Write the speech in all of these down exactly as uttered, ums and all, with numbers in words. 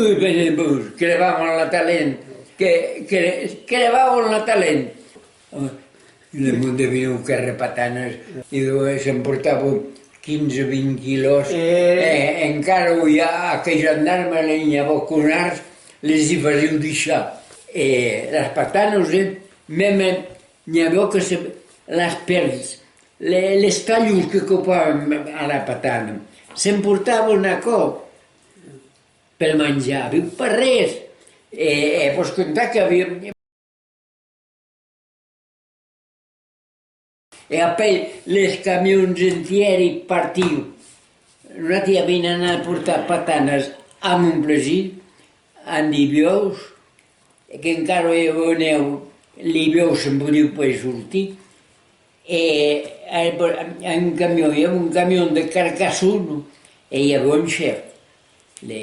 Ui, ben, ben, crebavan la talent, que, que, crebavan la talent. Le monde veniá quèrre patanas, e s'emportavan quinze, vint quilòs. E encara uèi, aqueles gendarmes, n'i avó conards, les i fasián daissar. E las patanas, eh, mème n'i avó que se las pèrds, le, les talhons que copavan a la patana, s'emportavan aquò per manjar, avián pas res. E, e vos contar que avián, e apèi les camions entièri partián. Nosati aviam anat portar patanas a Montplaisir, amb de buòus, e qu'encara i avó nèu, li buòus se'n podián pas sortir. E a, a un camion, i avó un camion de Carcassona, e i avó un chèf, le,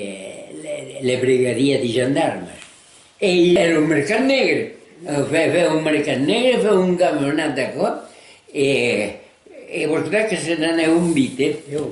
le, le brigadièr de gendarmes. E i èra un mercat negre, fè, fè un mercat negre, fè un camionat d'aquò, e, e vos que se n'anèron vite, eh.